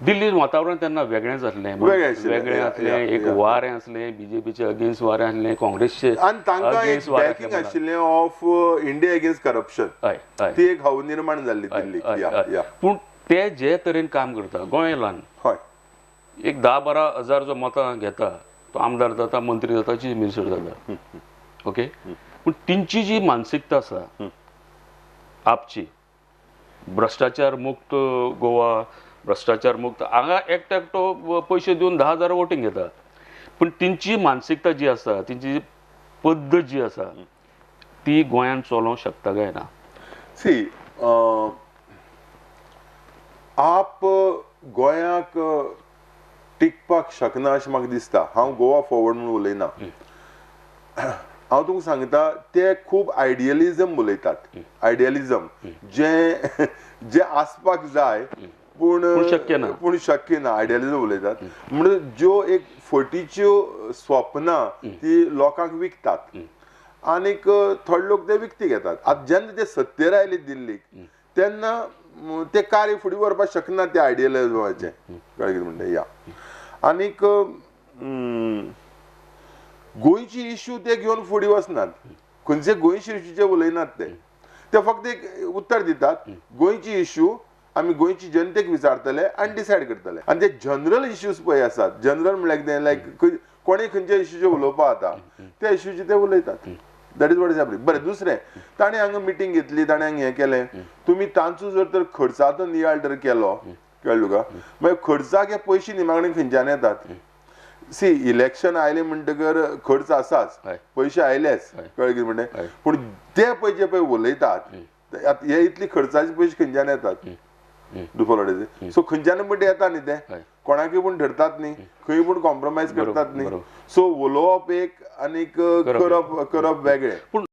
दिल्लीन वातावरण तेन्ना वेगळेंच आसलें, वेगळें आसलें, एक वारें आसलें, बीजेपीचे अगेन्स्ट वारें आसलें, काँग्रेसचे आनी तांकां एक बॅकिंग आशिल्लें ऑफ इंडिया अगेन्स्ट करप्शन. हय हय, ती एक हवा निर्माण जाल्ली दिल्लीक. पूण ते जे तरेन काम करता, गोंय ल्हान, हय, एक 10-12 हजार जो मतां घेता तो आमदार जाता, मंत्री जाता, चीफ मिनिस्टर जाता. ओके, पूण तेंची जी मानसिकता आसा आपची, भ्रश्टाचार मुक्त गोवा, भ्रश्टाचार मुक्त, हांगा एकटो एकटो पयशे दिवन 10,000 वोटींग घेता, पूण तेंची मानसिकता जी आसा, तेंची पद्दत जी आसा ती गोंयांत चलोवंक शकता काय ना? सी, आप गोंयाक टिकपाक शकना अशें म्हाका दिसता. हांव गोवा फॉरवर्ड म्हणून उलयना, हांव तुमकां सांगता ते खूब आयडियलिजम उलयतात. आयडियलिजम जें जें आसपाक जाय पूण शक्य ना, पूण शक्य ना. आयडियलिजम उलयतात म्हणजे ज्यो एक फटीच्यो स्वप्नां ती लोकांक विकतात आनीक थोडे लोक ते विकती घेतात. आतां जेन्ना ते सत्तेर आयले दिल्लीक तेन्ना ते कार्य फुडें व्हरपाक शकना त्या आयडियलिजमाचें, कळ्ळें कितें म्हणटा? या आनीक गोंयची इश्यू ते घेवन फुडें वचनात, खंयचे गोंयचे इश्यूचे उलयनात ते, ते फक्त एक उत्तर दितात गोंयची इश्यू आमी गोंयची जनतेक विचारतले आनी डिसायड करतले. आनी ते जनरल इश्यूज पळय आसात, जनरल म्हणल्यार कितें, लायक कोणी खंयच्या इश्यूचे उलोवपा जाता त्या इश्यूचे ते उलयतात. That is what is happening. बरें, दुसरें ताणें हांगा मिटींग घेतली, ताणें हांगा हें केलें, तुमी तांचो जर तर खर्चाचो नियाळ जर केलो, कळ्ळें तुका, मागीर खर्चाक हे पयशे निमाणे खंयच्यान येतात? सी, इलेक्शन आयलें म्हणटकर खर्च आसाच, पयशे आयलेच, कळ्ळें कितें म्हणटा? पूण ते पयशे पळय उलयतात हे इतली खर्चाचे पयशे खंयच्यान येतात? दुफोलोडेचे सो खंयच्यान पण येता न्ही, ते कोणाकूय पूण धरतात न्ही, खंय पूण कॉम्प्रोमायज करतात न्ही. सो उलोवप एक आनीक करप करप वेगळें. पूण